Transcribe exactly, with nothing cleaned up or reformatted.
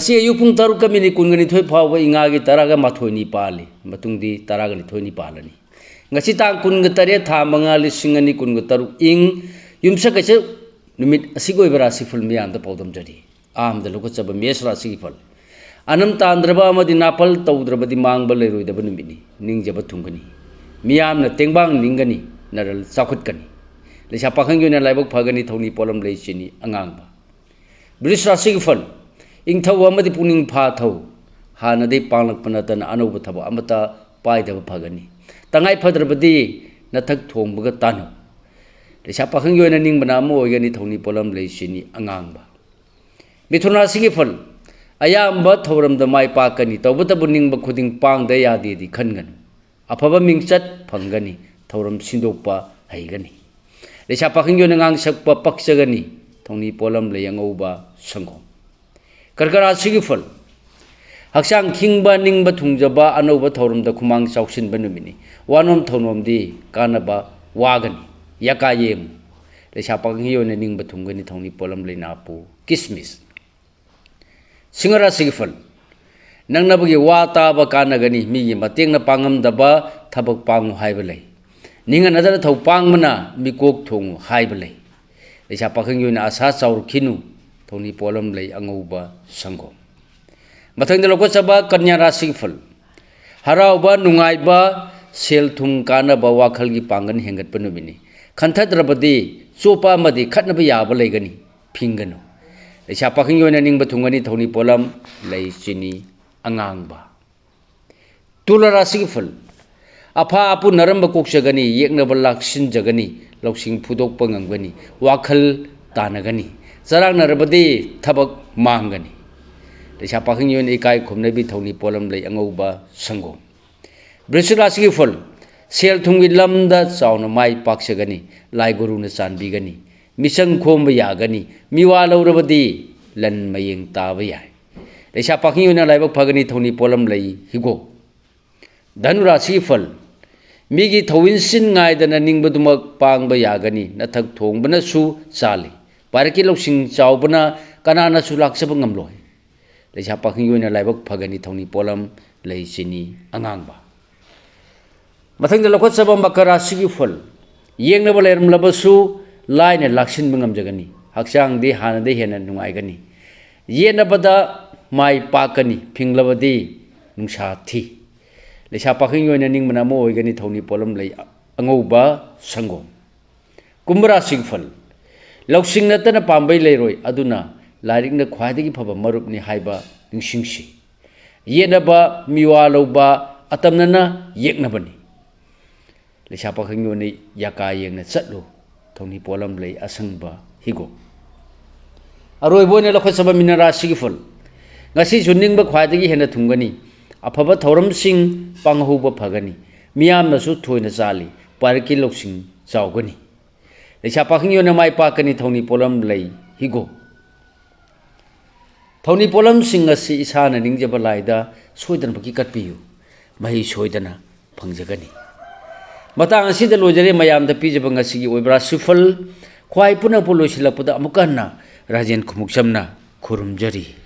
ꯉꯁꯤ ꯑꯌꯨꯛ ꯄꯨꯡ ꯇꯔꯨꯛꯀ ꯃꯤꯅꯤꯠ ꯀꯨꯟꯒ ꯅꯤꯊꯣꯏ ꯐꯥꯎꯕ ꯏꯉꯥꯒꯤ ꯇꯔꯥꯒ ꯃꯥꯊꯣꯏꯅꯤ ꯄꯥꯜꯂꯤ꯫ ꯃꯇꯨꯡꯗꯤ ꯇꯔꯥꯒ ꯅꯤꯊꯣꯏꯅꯤ ꯄꯥꯜꯂꯅꯤ꯫ ꯉꯁꯤ ꯇꯥꯡ ꯀꯨꯟꯒ ꯇꯔꯦꯠ, ꯊꯥ ꯃꯉꯥ, ꯂꯤꯁꯤꯡ ꯑꯅꯤ ꯀꯨꯟꯒ ꯇꯔꯨꯛ, ꯏꯪ ꯌꯨꯝꯁꯀꯩꯁ ꯅꯨꯃꯤꯠ ꯑꯁꯤꯒꯤ ꯑꯣꯏꯕ ꯔꯥꯁꯤꯐꯜ ꯃꯤꯌꯥꯝꯗ ꯄꯥꯎꯗꯝꯖꯔꯤ꯫ ꯑꯍꯥꯟꯕꯗ ꯂꯧꯈꯠꯆꯕ ꯃꯦꯁ ꯔꯥꯁꯤꯒꯤ ꯐꯜ꯫ ꯑꯅꯝ ꯇꯥꯟꯗ꯭ꯔꯕ ꯑꯃꯗꯤ ꯅꯥꯄꯜ ꯇꯧꯗ꯭ꯔꯕꯗꯤ ꯃꯥꯡꯕ ꯂꯩꯔꯣꯏꯗꯕ ꯅꯨꯃꯤꯠꯅꯤ꯫ ꯅꯤꯡꯖꯕ ꯊꯨꯡꯒꯅꯤ꯫ ꯃꯤꯌꯥꯝꯅ ꯇꯦꯡꯕꯥꯡ ꯅꯤꯡꯒꯅꯤ꯫ ꯅꯔꯜ ꯆꯥꯎꯈꯠꯀꯅꯤ꯫ ꯂꯩꯁꯥ ꯄꯥꯈꯪꯒꯤ ꯑꯣꯏꯅ ꯂꯥꯏꯕꯛ ꯐꯒꯅꯤ꯫ ꯊꯧꯅꯤ ꯄꯣꯠꯂꯝ ꯂꯩ ꯆꯤꯅꯤ ꯑꯉꯥꯡꯕ꯫ ꯕ꯭ꯔꯤꯁ ꯔꯥꯁꯤꯒꯤ ꯐꯜ꯫ ꯏꯪꯊꯧ ꯑꯃꯗꯤ ꯄꯨꯛꯅꯤꯡ ꯐꯥꯊꯧ꯫ ꯍꯥꯟꯅꯗꯤ ꯄꯥꯡꯂꯛꯄ ꯅꯠꯇꯅ ꯑꯅꯧꯕ ꯊꯕꯛ ꯑꯃꯠꯇ ꯄꯥꯏꯗꯕ ꯐꯒꯅꯤ꯫ ꯇꯉꯥꯏ ꯐꯗ꯭ꯔꯕꯗꯤ ꯅꯊꯛ ꯊꯣꯡꯕꯒ ꯇꯥꯟꯅꯧ꯫ ꯂꯩꯁꯥ ꯄꯥꯈꯪꯒꯤ ꯑꯣꯏꯅ ꯅꯤꯡꯕꯅ ꯑꯃ ꯑꯣꯏꯒꯅꯤ꯫ ꯊꯧꯅꯤ ꯄꯣꯠꯂꯝ ꯂꯩ ꯆꯤꯅꯤ ꯑꯉꯥꯡꯕ꯫ ꯃꯤꯊꯨꯟ ꯔꯥꯁꯤꯒꯤ ꯐꯜ꯫ ꯑꯌꯥꯝꯕ ꯊꯧꯔꯝꯗ ꯃꯥꯏ ꯄꯥꯛꯀꯅꯤ꯫ ꯇꯧꯕꯇꯕꯨ ꯅꯤꯡꯕ ꯈꯨꯗꯤꯡ ꯄꯥꯡꯗ ꯌꯥꯗꯦꯗꯤ ꯈꯟꯒꯅꯨ꯫ ꯑꯐꯕ ꯃꯤꯡꯆꯠ ꯐꯪꯒꯅꯤ꯫ ꯊꯧꯔꯝ ꯁꯤꯟꯗꯣꯛꯄ ꯍꯩꯒꯅꯤ꯫ ꯂꯩꯁꯥ ꯄꯥꯈꯪꯒꯤ ꯑꯣꯏꯅ ꯉꯥꯡꯁꯛꯄ ꯄꯛꯆꯒꯅꯤ꯫ ꯊꯧꯅꯤ ꯄꯣꯠꯂꯝ ꯂꯩ ꯑꯉꯧꯕ ꯁꯪꯒꯣꯝ꯫ ꯀꯔꯀ ꯔꯥꯁꯤꯒꯤ ꯐꯜ꯫ ꯍꯛꯆꯥꯡ ꯈꯤꯡꯕ, ꯅꯤꯡꯕ ꯊꯨꯡꯖꯕ, ꯑꯅꯧꯕ ꯊꯧꯔꯝꯗ ꯈꯨꯃꯥꯡ ꯆꯥꯎꯁꯤꯟꯕ ꯅꯨꯃꯤꯠꯅꯤ꯫ ꯋꯥꯅꯣꯝ ꯊꯧꯅꯣꯝꯗꯤ ꯀꯥꯟꯅꯕ ꯋꯥꯒꯅꯤ꯫ ꯌꯥꯀꯥ ꯌꯦꯡꯉꯨ꯫ ꯂꯩꯁꯥ ꯄꯥꯈꯪꯒꯤ ꯑꯣꯏꯅ ꯅꯤꯡꯕ ꯊꯨꯡꯒꯅꯤ꯫ ꯊꯧꯅꯤ ꯄꯣꯠꯂꯝ ꯂꯩ ꯅꯥꯄꯨ ꯀꯤꯁꯃꯤꯁ꯫ ꯁꯤꯡꯍ ꯔꯥꯁꯤꯒꯤ ꯐꯜ꯫ ꯅꯛꯅꯕꯒꯤ ꯋꯥ ꯇꯥꯕ ꯀꯥꯟꯅꯒꯅꯤ꯫ ꯃꯤꯒꯤ ꯃꯇꯦꯡꯅ ꯄꯥꯡꯉꯝꯗꯕ ꯊꯕꯛ ꯄꯥꯡꯉꯨ ꯍꯥꯏꯕ ꯂꯩ꯫ ꯅꯤꯡꯍꯟꯅꯗꯅ ꯊꯧ ꯄꯥꯡꯕꯅ ꯃꯤꯀꯣꯛ ꯊꯣꯡꯉꯨ ꯍꯥꯏꯕ ꯂꯩ꯫ ꯂꯩꯁꯥ ꯄꯥꯈꯪꯒꯤ ꯑꯣꯏꯅ ꯑꯁꯥ ꯆꯥꯎꯔꯛꯈꯤꯅꯨ꯫ ꯊꯧꯅꯤ ꯄꯣꯠꯂꯝ ꯂꯩ ꯑꯉꯧꯕ ꯁꯪꯒꯣꯝ꯫ ꯃꯊꯪꯗ ꯂꯧꯈꯠꯆꯕ ꯀꯟꯌꯥ ꯔꯥꯁꯤꯒꯤ ꯐꯜ꯫ ꯍꯔꯥꯎꯕ, ꯅꯨꯡꯉꯥꯏꯕ, ꯁꯦꯜ ꯊꯨꯝ ꯀꯥꯟꯅꯕ, ꯋꯥꯈꯜꯒꯤ ꯄꯥꯡꯒꯜ ꯍꯦꯟꯒꯠꯄ ꯅꯨꯃꯤꯠꯅꯤ꯫ ꯈꯟꯊꯗ꯭ꯔꯕꯗꯤ ꯆꯣꯞꯄ ꯑꯃꯗꯤ ꯈꯠꯅꯕ ꯌꯥꯕ ꯂꯩꯒꯅꯤ꯫ ꯐꯤꯡꯒꯅꯨ꯫ ꯂꯩꯁꯥ ꯄꯥꯈꯪꯒꯤ ꯑꯣꯏꯅ ꯅꯤꯡꯕ ꯊꯨꯡꯒꯅꯤ꯫ ꯊꯧꯅꯤ ꯄꯣꯠꯂꯝ ꯂꯩ ꯆꯤꯅꯤ ꯑꯉꯥꯡꯕ꯫ ꯇꯨꯂꯥ ꯔꯥꯁꯤꯒꯤ ꯐꯜ꯫ ꯑꯐꯥ ꯑꯄꯨ ꯅꯔꯝꯕ ꯀꯣꯛꯆꯒꯅꯤ꯫ ꯌꯦꯛꯅꯕ ꯂꯥꯛꯁꯤꯟꯖꯒꯅꯤ꯫ ꯂꯧꯁꯤꯡ ꯐꯨꯗꯣꯛꯄ ꯉꯝꯒꯅꯤ꯫ ꯋꯥꯈꯜ ꯇꯥꯅꯒꯅꯤ꯫ ꯆꯔꯥꯡꯅꯔꯕꯗꯤ ꯊꯕꯛ ꯃꯥꯡꯒꯅꯤ꯫ ꯂꯩꯁꯥ ꯄꯥꯈꯪꯒꯤ ꯑꯣꯏꯅ ꯏꯀꯥꯏ ꯈꯨꯝꯅꯕꯤ ꯊꯧꯅꯤ ꯄꯣꯠꯂꯝ ꯂꯩ ꯑꯉꯧꯕ ꯁꯪꯒꯣꯝ꯫ ꯕ꯭ꯔꯤꯁꯤꯛ ꯔꯥꯁꯤꯒꯤ ꯐꯜ꯫ ꯁꯦꯜ ꯊꯨꯝꯒꯤ ꯂꯝꯗ ꯆꯥꯎꯅ ꯃꯥꯏ ꯄꯥꯛꯆꯒꯅꯤ꯫ ꯂꯥꯏ ꯒꯨꯔꯨꯅ ꯆꯥꯟꯕꯤꯒꯅꯤ꯫ ꯃꯤꯆꯪ ꯈꯣꯝꯕ ꯌꯥꯒꯅꯤ꯫ ꯃꯤꯋꯥ ꯂꯧꯔꯕꯗꯤ ꯂꯟ ꯃꯌꯦꯡ ꯇꯥꯕ ꯌꯥꯏ꯫ ꯂꯩꯁꯥ ꯄꯥꯈꯪꯒꯤ ꯑꯣꯏꯅ ꯂꯥꯏꯕꯛ ꯐꯒꯅꯤ꯫ ꯊꯧꯅꯤ ꯄꯣꯠꯂꯝ ꯂꯩ ꯍꯤꯒꯣꯛ꯫ ꯙꯅꯨ ꯔꯥꯁꯤꯒꯤ ꯐꯜ꯫ ꯃꯤꯒꯤ ꯊꯧꯏꯟꯁꯤꯟ ꯉꯥꯏꯗꯅ ꯅꯤꯡꯕꯗꯨꯃꯛ ꯄꯥꯡꯕ ꯌꯥꯒꯅꯤ꯫ ꯅꯊꯛ ꯊꯣꯡꯕꯅꯁꯨ ꯆꯥꯜꯂꯤ꯫ ꯄꯥꯏꯔꯛꯀꯤ ꯂꯧꯁꯤꯡ ꯆꯥꯎꯕꯅ ꯀꯅꯥꯅꯁꯨ ꯂꯥꯛꯆꯕ ꯉꯝꯂꯣꯏ꯫ ꯂꯩꯁꯥ ꯄꯥꯈꯪꯒꯤ ꯑꯣꯏꯅ ꯂꯥꯏꯕꯛ ꯐꯒꯅꯤ ꯊꯧꯅꯤ ꯄꯣꯠꯂꯝ ꯂꯩ ꯆꯤꯅꯤ ꯑꯉꯥꯡꯕ꯫ ꯃꯊꯪꯗ ꯂꯧꯈꯠꯆꯕ ꯃꯀꯔ ꯔꯥꯁꯤꯒꯤ ꯐꯜ꯫ ꯌꯦꯛꯅꯕ ꯂꯩꯔꯝꯂꯕꯁꯨ ꯂꯥꯏꯅ ꯂꯥꯛꯁꯤꯟꯕ ꯉꯝꯖꯒꯅꯤ꯫ ꯍꯛꯆꯥꯡꯗꯤ ꯍꯥꯟꯅꯗꯩ ꯍꯦꯟꯅ ꯅꯨꯡꯉꯥꯏꯒꯅꯤ꯫ ꯌꯦꯠꯅꯕꯗ ꯃꯥꯏ ꯄꯥꯛꯀꯅꯤ, ꯐꯤꯡꯂꯕꯗꯤ ꯅꯨꯡꯁꯥ ꯊꯤ꯫ ꯂꯩꯁꯥ ꯄꯥꯈꯪꯒꯤ ꯑꯣꯏꯅ ꯅꯤꯡꯕꯅ ꯑꯃ ꯑꯣꯏꯒꯅꯤ ꯊꯧꯅꯤ ꯄꯣꯠꯂꯝ ꯂꯩ ꯑꯉꯧꯕ ꯁꯪꯒꯣꯝ꯫ ꯀꯨꯝꯚ ꯔꯥꯁꯤꯒꯤ ꯐꯜ꯫ ꯂꯧꯁꯤꯡ ꯅꯠꯇꯅ ꯄꯥꯝꯕꯩ ꯂꯩꯔꯣꯏ, ꯑꯗꯨꯅ ꯂꯥꯏꯔꯤꯛꯅ ꯈ꯭ꯋꯥꯏꯗꯒꯤ ꯐꯕ ꯃꯔꯨꯞꯅꯤ ꯍꯥꯏꯕ ꯅꯤꯡꯁꯤꯡꯁꯤ꯫ ꯌꯦꯠꯅꯕ, ꯃꯤꯋꯥ ꯂꯧꯕ, ꯑꯇꯝꯅꯅ ꯌꯦꯛꯅꯕꯅꯤ꯫ ꯂꯩꯁꯥ ꯄꯥꯈꯪꯒꯤ ꯑꯣꯏꯅ ꯌꯥꯀꯥ ꯌꯦꯡꯅ ꯆꯠꯂꯨ꯫ ꯊꯧꯅꯤ ꯄꯣꯠꯂꯝ ꯂꯩ ꯑꯁꯪꯕ ꯍꯤꯒꯣꯛ꯫ ꯑꯔꯣꯏꯕ ꯑꯣꯏꯅ ꯂꯧꯈꯠꯆꯕ ꯃꯤꯅ ꯔꯥꯁꯤꯒꯤ ꯐꯜ꯫ ꯉꯁꯤꯁꯨ ꯅꯤꯡꯕ ꯈ꯭ꯋꯥꯏꯗꯒꯤ ꯍꯦꯟꯅ ꯊꯨꯡꯒꯅꯤ꯫ ꯑꯐꯕ ꯊꯧꯔꯝꯁꯤꯡ ꯄꯥꯡꯍꯧꯕ ꯐꯒꯅꯤ꯫ ꯃꯤꯌꯥꯝꯅꯁꯨ ꯊꯣꯏꯅ ꯆꯥꯜꯂꯤ꯫ ꯄꯥꯔꯤꯛꯀꯤ ꯂꯧꯁꯤꯡ ꯆꯥꯎꯒꯅꯤ꯫ ꯂꯩꯁꯥ ꯄꯥꯈꯪꯒꯤ ꯑꯣꯏꯅ ꯃꯥꯏ ꯄꯥꯛꯀꯅꯤ꯫ ꯊꯧꯅꯤ ꯄꯣꯠꯂꯝ ꯂꯩ ꯍꯤꯒꯣꯛ꯫ ꯊꯧꯅꯤ ꯄꯣꯠꯂꯝꯁꯤꯡ ꯑꯁꯤ ꯏꯁꯥꯅ ꯅꯤꯡꯖꯕ ꯂꯥꯏꯗ ꯁꯣꯏꯗꯅꯃꯛꯀꯤ ꯀꯠꯄꯤꯌꯨ꯫ ꯃꯍꯩ ꯁꯣꯏꯗꯅ ꯐꯪꯖꯒꯅꯤ꯫ ꯃꯇꯥꯡ ꯑꯁꯤꯗ ꯂꯣꯏꯖꯔꯦ ꯃꯌꯥꯝꯗ ꯄꯤꯖꯕ ꯉꯁꯤꯒꯤ ꯑꯣꯏꯕ ꯔꯥꯁꯤꯐꯜ꯫ ꯈ꯭ꯋꯥꯏ ꯄꯨꯝꯅꯃꯛꯄꯨ ꯂꯣꯏꯁꯤꯜꯂꯛꯄꯗ ꯑꯃꯨꯛꯀ ꯍꯟꯅ ꯔꯥꯖꯦꯟ ꯈꯨꯃꯨꯛꯆꯝꯅ ꯈꯨꯔꯨꯝꯖꯔꯤ꯫